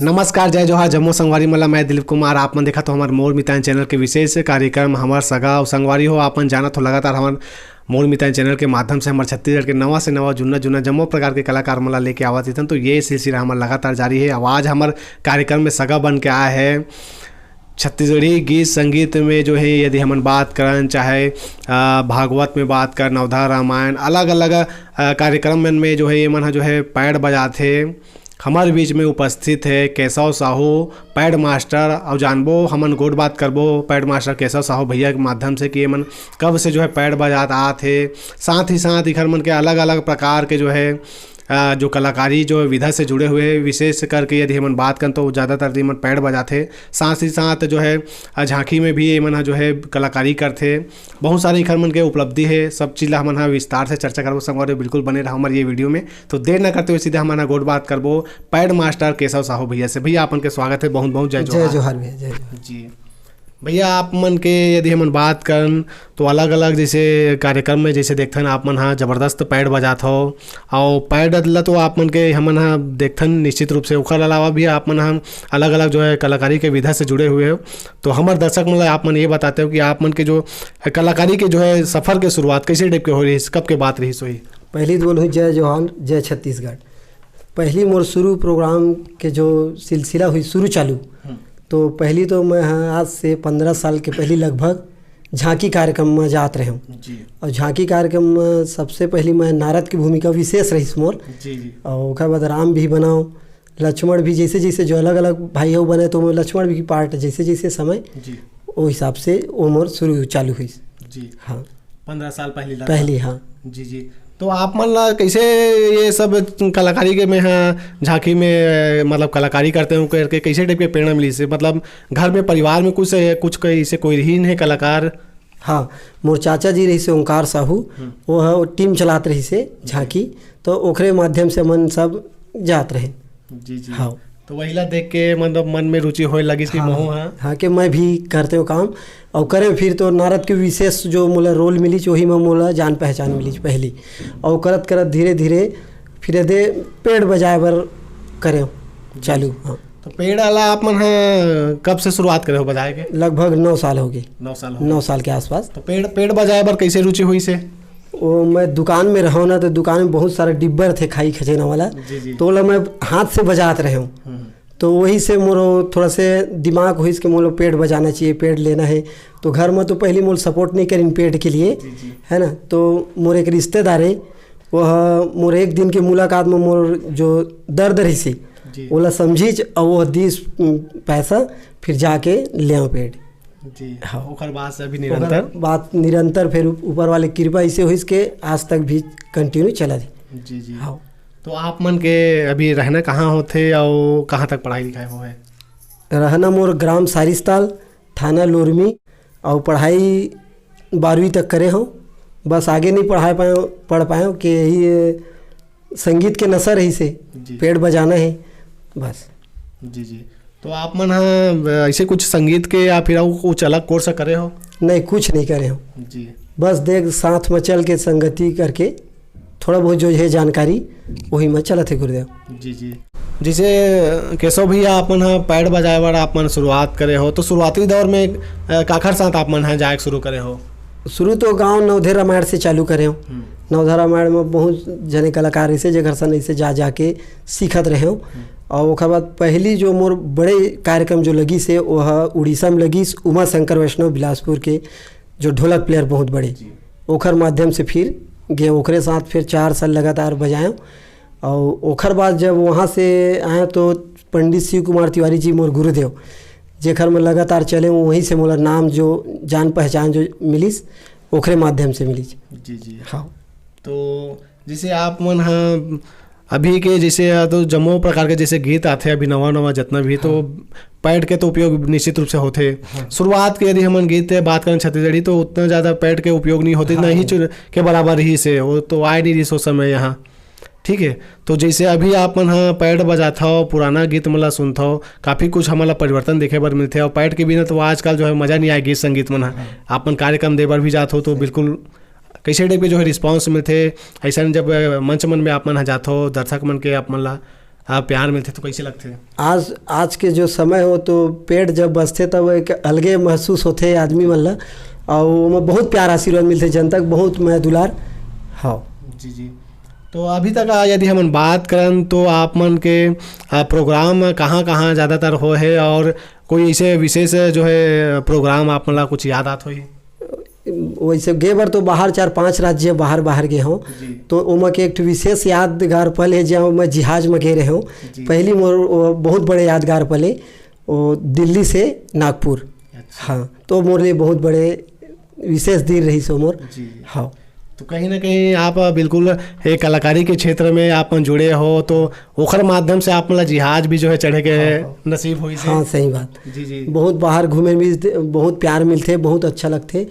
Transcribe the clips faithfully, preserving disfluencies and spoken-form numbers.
नमस्कार, जय जोहार, जम्मो संगवारी मन ला। मैं दिलीप कुमार, आप मन देखत हो हमर मोर मितान चैनल के विशेष कार्यक्रम हमर सगा अउ संगवारी हो। आप मन जानत हो लगातार हमर मोर मितान चैनल के माध्यम से हमर छत्तीसगढ़ के नवा से नवा, जुन्ना जुन्ना जम्मो प्रकार के कलाकार मन ला लेके आवत रहिथन। तो ये सिलसिला हमर लगातार जारी है। अउ आज हमर कार्यक्रम में सगा बन के आए है छत्तीसगढ़ी गीत संगीत में जो है, यदि हमन बात करन, चाहे अ, भागवत में बात कर, नवधा रामायण, अलग-अलग अ, कार्यक्रम मन में जो है, ये मन ह जो है पैड बजाथे। हमर बीच में उपस्थित है केशव साहू, पैड मास्टर, अउ जानबो, हमन गोठ बात करबो पैड मास्टर केशव साहू भैया के माध्यम से कि ये मन कब से जो है पैड बजात आत हे। साथ ही साथ इखर मन के अलग-अलग प्रकार के जो है, अ, जो कलाकारी जो विधा से जुड़े हुए हैं, विशेष करके यदि हमन बात करन तो ज़्यादातर ये मन पैड बजाथे। साथ ही साथ जो है, अ, झांकी में भी ये मन ह जो है कलाकारी करथे। बहुत सारे इखर मन के उपलब्धि है, सब चीज ला हमन ह विस्तार से चर्चा करबो। संगवारी हो, बिल्कुल बने रहो हमर ये वीडियो में। तो देर ना करते हुए सीधे हमन ह गोठ बात करबो पैड मास्टर केशव साहू भैया से। भैया, आपन के स्वागत है, बहुत बहुत जय जय जोहार। जोहार भैया, जय जोहार। जी भैया, आप मन के यदि हमन बात करन तो अलग-अलग जैसे कार्यक्रम में जैसे देखथन, आप मन ह जबरदस्त पैड बजात हो, अउ पैड ल तो आप मन के हमन ह देखथन निश्चित रूप से। ओकर अलावा भी आप मन ह अलग-अलग जो है कलाकारी के विधा से जुड़े हुए हो। तो हमर दर्शक मन ल आप मन ये बताते हो कि आप मन के जो कलाकारी के जो है सफर के शुरुआत कैसे टाइप के हो रहिस, कब के बात रहिस होही? पहली तो बोलूँ जय जोहार, जय छत्तीसगढ़। पहली मोर शुरू प्रोग्राम के जो सिलसिला हुई शुरू चालू, हम्म। तो पहली तो मैं ह आज से पंद्रह साल के पहली लगभग झांकी कार्यक्रम में जात रहे हूँ। जी। और झांकी कार्यक्रम में सबसे पहली मैं नारद की भूमिका विशेष रहिस मोर। जी, जी। और ओकर बाद राम भी बनाओ, लक्ष्मण भी, जैसे जैसे जो अलग अलग भाई हो बने, तो मैं लक्ष्मण भी पार्ट जैसे जैसे समय जी। वो हिसाब से वो मोर शुरू चालू हुई। जी। हाँ। पंद्रह साल पहली लगा। पहली, हाँ। जी, जी। तो आप मन ला कैसे ये सब कलाकारी के में, हाँ, झांकी में, मतलब, कलाकारी करते हो करके कैसे टाइप के प्रेरणा मिली से? मतलब, घर में, परिवार में कुछ, कुछ कैसे कोई रही है कलाकार? हाँ, मोर चाचा जी रहिसे ओंकार साहू, हम्म। वो ह, वो टीम चलात रहिसे झांकी, तो ओकरे माध्यम से मन सब जात रहे। जी, जी। हाँ। तो वही ला देख के, मतलब, मन में रुचि होए लगिस कि हाँ, महू हाँ। हाँ, कि मैं भी करते हो काम, और करे फिर तो नारद के विशेष जो मोला रोल मिली, वही में मोला जान पहचान मिली पहली, और करत करत धीरे धीरे फिर दे पैड बजाए बर करे जी, चालू। जी। हाँ। तो पैड वाला आप मन ह कब से शुरुआत करे हो बजाए के? लगभग नौ साल हो गए। नौ साल हो गए। नौ साल के आसपास। तो पैड, पैड बजाए बर कैसे रुचि हुई से? वो मैं दुकान में रहो ना, तो दुकान में बहुत सारा डिब्बर थे खाई खजेना वाला, जी, जी। तो ओला मैं हाथ से बजात रहे हूँ। हम्म। तो वही से मोर थोड़ा से दिमाग होइस कि मोला पैड बजाना चाहिए, पैड लेना है। तो घर में तो पहली मोला सपोर्ट नहीं करिन पैड के लिए, जी, जी। है ना। तो मोर एक रिश्तेदार है, वह मोर एक दिन के मुलाकात में मोर जो दर्द रहिसे, जी। ओला समझिस और वो दिस, उम, पैसा, फिर जाके ले आओ पैड। जी। हाँ। ओकर बाद से अभी निरंतर? ओकर बाद निरंतर फिर उप-, ऊपर वाले कृपा ऐसे होइस के आज तक भी कंटिन्यू चलत हे। जी, जी। हाँ। तो आप मन के अभी रहना कहाँ होथे अउ कहाँ तक पढ़ाई लिखाई होए? रहना मोर ग्राम सारिस्ताल, थाना लोरमी, अउ पढ़ाई बारहवीं तक करे हूँ। बस आगे नहीं पढ़ा पाए, पढ़ पाए कि यही संगीत के नशा रहिसे, जी। पैड बजाना है, बस। जी, जी। तो आप मन ह, अ, ऐसे कुछ संगीत के या फिर अउ कुछ अलग कोर्स करे हो? नहीं, कुछ नहीं करे हो। जी। बस देख, साथ में चल के संगति करके थोड़ा बहुत जो है जानकारी, वही में चलत है गुरुदेव। जी, जी। जैसे, अ, केशव भैया, आप मन ह पैड बजाए बर आप मन शुरुआत करे हो, तो शुरुआती दौर में, अ, काखर साथ आप मन ह जाए के शुरू करे हो? शुरू तो गांव नवधे रामायण से चालू करे हो। हम्म। नवधा रामायण में बहुत जने कलाकार ऐसे जेकर सन ऐसे जा जाके सीखत रहे हो। हम्म। और ओकर बाद पहली जो मोर बड़े कार्यक्रम जो लगिस हे, वो ह उड़ीसा में लगिस, उमा शंकर वैष्णव बिलासपुर के, जो ढोलक प्लेयर बहुत बड़े, जी। ओकर माध्यम से फिर गे, ओकरे साथ फिर चार साल लगातार बजाएं। और ओकर बाद जब वहाँ से आए तो पंडित शिव कुमार तिवारी जी मोर गुरुदेव, जेकर में लगातार चले, वहीं से मोला नाम जो जान पहचान जो मिलिस, ओकरे माध्यम से मिलिस। जी, जी। हाँ। तो जैसे आप मन ह अभी के जैसे, या तो जम्मो प्रकार के जैसे गीत आथे, अभी नवा नवा जितना भी, तो हाँ। पैड के तो उपयोग निश्चित रूप से होथे। हाँ। शुरुआत के यदि हमन गीत के बात करन छत्तीसगढ़ी, तो उतना ज़्यादा पैड के उपयोग नहीं होथे, हाँ। नहीं चुन-, के बराबर ही से, वो तो आए नहीं रहिस ओ समय यहाँ। ठीक है, तो जैसे अभी आप मन ह पैड बजाथव, पुराना गीत मन ला सुनथव, काफ़ी कुछ हमन ला परिवर्तन देखे बर मिलथे। और पैड के बिना तो आजकल जो है मज़ा नहीं आए गीत संगीत मन ह। हाँ। आप मन कार्यक्रम दे बर भी जाथव तो बिल्कुल कैसे टाइप के जो है रिस्पॉन्स मिलथे, ऐसा जब, अ, मंच मन में आप मन ह जाथव, दर्शक मन के आप मन ला आ, प्यार मिलथे तो कैसे लगथे? आज, आज के जो समय हो तो pad जब बजथे तब एक अलगे महसूस होथे आदमी मन ला, अउ ओमा बहुत प्यार आशीर्वाद मिलथे, जनता के बहुत मया दुलार। हाँ। जी, जी। तो अभी तक, आ, यदि हमन बात करन तो आप मन के, आ, program कहाँ-कहाँ ज़्यादातर होए हे और कोई ऐसे विशेष जो है program आप मन ला कुछ याद आत होही? वैसे गे बर तो बाहर चार पांच राज्य बाहर, बाहर गे हूँ। जी। तो ओमा के एक ठो विशेष यादगार पल है, जहाँ मैं जहाज में गे रहे हूँ। जी। पहली मोर वो बहुत बड़े यादगार पल है, वो दिल्ली से नागपुर। अच्छा। हाँ, तो मोर लिए बहुत बड़े विशेष दिन रही सो मोर। जी। हाँ। तो कहीं ना कहीं आप बिल्कुल एक कलाकारी के क्षेत्र में आप जुड़े हो, तो ओखर माध्यम से आप मतलब जहाज भी जो है चढ़े के हाँ, हाँ। नसीब होइस हे। हाँ, सही बात। जी, जी। बहुत बाहर घूमे भी, बहुत प्यार मिलथे, बहुत अच्छा लगथे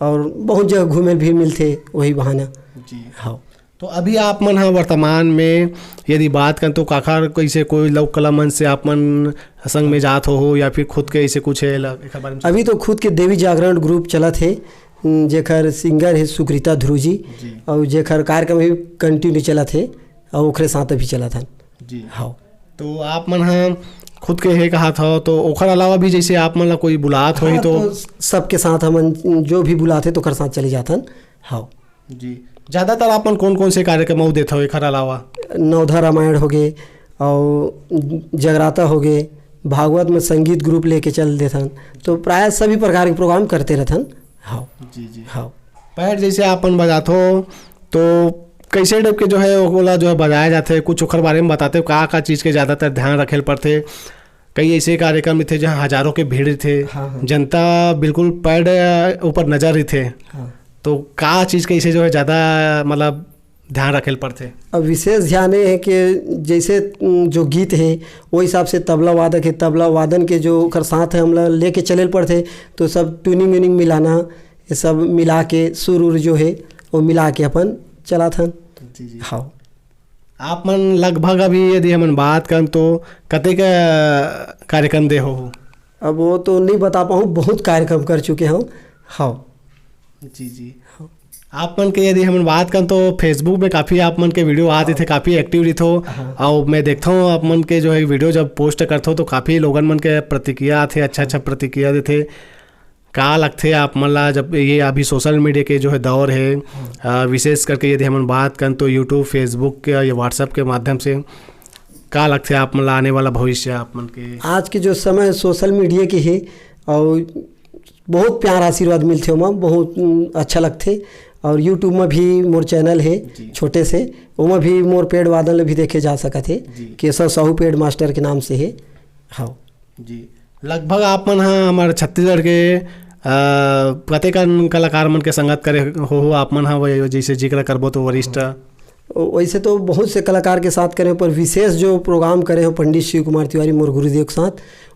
और बहुत जगह घूमे भी मिलथे वही बहाना। जी। हाँ। तो अभी आप मन ह वर्तमान में यदि बात करन तो काखर कैसे कोई लोक कला मंच से आप मन संग में जात हो, हो या फिर खुद के ऐसे कुछ है ला-, एकर बारे में? अभी तो खुद के देवी जागरण group चलत हे, उम, जेकर singer हे सुकृता ध्रुव जी, जी। और जेकर कार्यक्रम भी continue चलत हे और ओकरे साथ भी चलत हन। जी। हाँ। तो आप मन ह खुद के हे कहत हो, तो ओखर अलावा भी जैसे आप मन ला कोई बुलात होही हाँ, तो? तो सबके साथ हमन जो भी बुलात हे तो ओकर साथ चले जात हन। हाँ। जी। ज़्यादातर आप मन कौन-कौन से कार्यक्रम अउ देथव एखर अलावा? नवधा रामायण होगे, अउ जगराता होगे, भागवत में संगीत group लेके चल देथन। तो प्रायः सभी प्रकार के program करते रहथन। हाँ। जी, जी। हाँ। Pad जैसे आप मन बजाथो, तो कैसे type के जो है ओला जो है बजाया जाथे, कुछ ओखर बारे में बताते हो, का-का चीज़ के ज़्यादातर ध्यान रखे ल पड़थे? कई ऐसे कार्यक्रम रहिथे जहाँ हजारों के भीड़ रहिथे, हाँ, हाँ। जनता बिल्कुल pad ऊपर नजर रहिथे। हाँ। तो का चीज़ के ऐसे जो है ज़्यादा मतलब ध्यान रखे ल पड़थे? अब विशेष ध्यान ये है कि जैसे, उम, जो गीत है, वो हिसाब से तबला वादक है, तबला वादन के जो ओकर साथ है, हमला लेके चले ल पड़थे, तो सब tuning व्यूनिंग मिलाना, ये सब मिला के सुर उर जो है, वो मिला के अपन चलाथन। जी, जी। हाँ। आप मन लगभग अभी यदि हमन बात करन तो कतेक, अ, कार्यक्रम दे हो? अब वो तो नहीं बता पाऊँ, बहुत कार्यक्रम कर चुके हूँ। हाँ। जी, जी। हाँ। आप मन के यदि हमन बात करन तो Facebook में काफ़ी आप मन के video आत रहिथे, काफ़ी active रहिथो। हाँ। अउ मैं देखथो आप मन के जो है video जब post करथो तो काफ़ी लोगन मन के प्रतिक्रिया आथे, अच्छा-अच्छा प्रतिक्रिया देथे। का लगथे आप मन ला, जब ये अभी social media के जो है दौर है, हाँ। अ, विशेष करके यदि हमन बात करन तो YouTube, Facebook के या WhatsApp के माध्यम से का लगथे आप मन ला आने वाला भविष्य आप मन के? आज के जो समय social media के है और बहुत प्यार आशीर्वाद मिलथे ओमा, बहुत, उम, अच्छा लगथे। और YouTube में भी मोर channel है जी। छोटे से, ओमा भी मोर pad वादन ले भी देखे जा सकत है। जी। केशव साहू pad master के नाम से है। हाँ। जी। लगभग आप मन ह हमर छत्तीसगढ़ के, अ, कतेकन कलाकार मन के संगत करे हो, हो आप मन ह, वो जैसे जिक्र करबो तो वरिष्ठ। वैसे तो बहुत से कलाकार के साथ करे हो, पर विशेष जो program करे हो पंडित शिव कुमार तिवारी मोर गुरुदेव के साथ,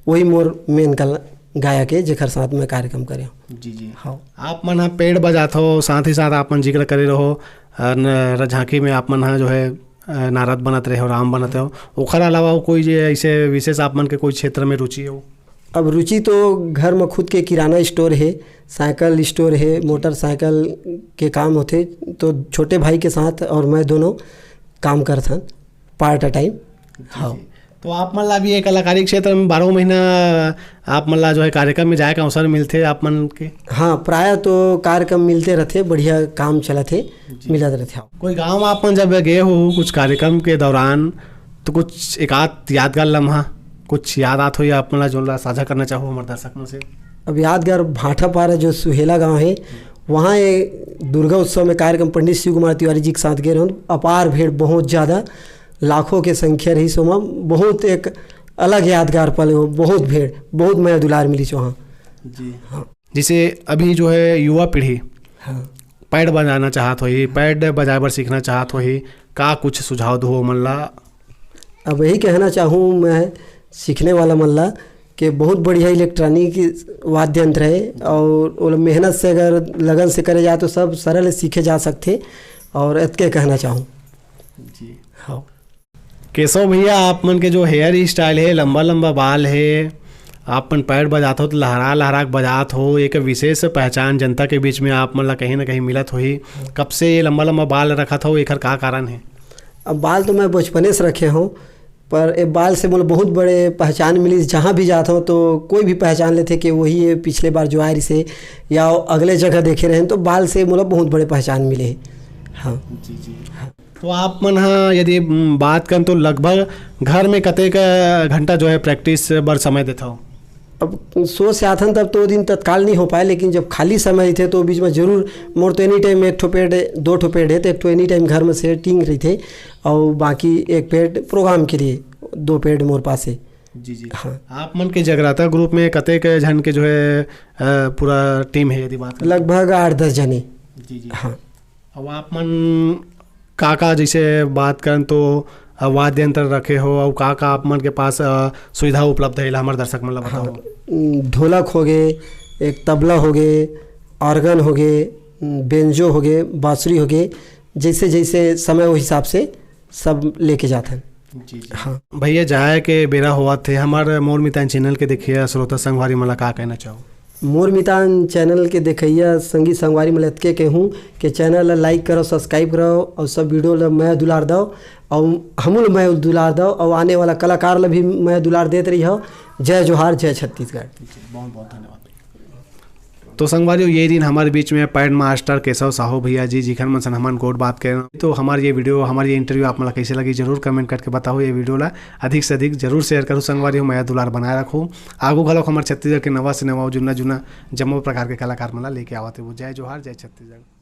वही मोर main कला-, गायक है, जेकर साथ मैं कार्यक्रम करे हो। जी, जी। हाँ। आप मन ह pad बजात हो, साथ ही साथ आप मन जिक्र करे रहो, अ, न-, झांकी में आप मन ह जो है, अ, नारद बनत रहे हो, राम बनत रहे हो, ओखर अलावा अउ कोई जे ऐसे विशेष आप मन के कोई क्षेत्र में रुचि हो? अब रुचि तो घर में खुद के किराना store है, साइकिल store है, मोटरसाइकिल के काम होथे, तो छोटे भाई के साथ और मैं दोनों काम करथन part time। जी, हाँ। जी। तो आप मन ला भी ये कलाकारी क्षेत्र में बारह महीना आप मन ला जो है कार्यक्रम में जाए का अवसर मिलथे आप मन के? हाँ, प्रायः तो कार्यक्रम मिलते रहथे, बढ़िया काम चलत हे, जी। मिलत रहथे। कोई गांव आप मन जब गए हो कुछ कार्यक्रम के दौरान, तो कुछ एक आध यादगार लम्हा कुछ याद आत हो या आप मन ला, जोन ला साझा करना चाहो हमर दर्शक मन से? अब यादगार भाटापारा जो सुहेला गांव है, वहाँ ये दुर्गा उत्सव में कार्यक्रम पंडित शिव कुमार तिवारी जी के साथ गए रहूँ, अपार भीड़, बहुत ज़्यादा, लाखों के संख्या रही। सोमा बहुत एक अलग यादगार पल हो, बहुत भीड़, बहुत मया दुलार मिली वहाँ। जी। हाँ। जैसे अभी जो है युवा पीढ़ी हाँ। Pad बजाना चाहत होही, pad बजाए बर सीखना चाहत होही, का कुछ सुझाव दो ओमन ला? अब यही कहना चाहूँ मैं सीखने वाला मन ला कि बहुत बढ़िया electronic वाद्य यंत्र है और ओला मेहनत से अगर लगन से करे जाए तो सब सरल सीखे जा सकथे और एतके कहना चाहूँ। जी। हाँ। केशव भैया, आप मन के जो hair style है, लंबा लंबा बाल है, आप मन pad बजात हो तो लहरा लहरा के बजात हो, एक विशेष पहचान जनता के बीच में आप मन ला कहीं ना कहीं मिलत होही। कब से ये लंबा लंबा बाल रखत हो, एकर का कारण है? अब बाल तो मैं बचपने से रखे हूँ, पर ए बाल से मोला बहुत बड़े पहचान मिलिस। जहाँ भी जात हव तो कोई भी पहचान लेथे कि वही ये पिछले बार जो आए रिसे या अगले जगह देखे रहेन, तो बाल से मोला बहुत बड़े पहचान मिले हे। हाँ। जी जी। तो आप मन ह यदि, उम, बात करन तो लगभग घर में कतेक, अ, घंटा जो है प्रैक्टिस बर समय देथव? अब सोच से आथन तब तो दिन तत्काल नहीं हो पाए, लेकिन जब खाली समय रहिथे तो बीच में जरूर मोर तो एनी टाइम एक ठो पेड, दो ठो पेड हे, तो एक ठो एनी टाइम घर में सेटिंग रहिथे और बाकी एक पेड प्रोग्राम के लिए, दो पेड मोर पास हे। जी जी। हाँ। आप मन के जगराता ग्रुप में कतेक झन के जो है, अ, पूरा टीम है यदि बात करें? लगभग आठ दस जने। जी जी। हाँ। अब आप मन का का, जैसे बात करन तो, अ, वाद्य यंत्र रखे हो, और का का आप मन के पास, अ, सुविधा उपलब्ध है, एला हमर दर्शक मन ला बताओ। हाँ, उम, ढोलक हो गए, एक तबला हो गए, ऑर्गन हो गए, उम, बेंजो हो गए, बांसुरी हो गए, जैसे जैसे समय वो हिसाब से सब लेके जाथन। जी जी। हाँ। भैया, जाए के बेरा होवत हे, हमर मोर मितान चैनल के देखिए श्रोता संगवारी मन ला का कहना चाहो? मोर मितान चैनल के देखइया संगी संगवारी मन ला एतके कहूँ कि चैनल ला लाइक करो, सब्सक्राइब करो और सब वीडियो ला मया दुलार दव और हमू ला मया दुलार दव और आने वाला कलाकार ला भी मया दुलार देत रही हो। जय जोहार, जय छत्तीसगढ़। जी, बहुत बहुत धन्यवाद। तो संगवारी हो, ये दिन हमारे बीच में पैड मास्टर केशव साहू भैया जी, जिखन मन सन हमन गोठ बात करेन। तो हमार ये वीडियो, हमार ये इंटरव्यू आप मन ला कैसे लगी, जरूर कमेंट करके बताओ ये वीडियो ला। अधिक से अधिक जरूर शेयर करो संगवारी हो, मया दुलार बनाए रखो। आगू घलोक हमार छत्तीसगढ़ के नवा से नवा, जुन्ना जुन्ना जम्मो प्रकार के कलाकार मन ला लेके आवत हे। जय जोहार, जय छत्तीसगढ़।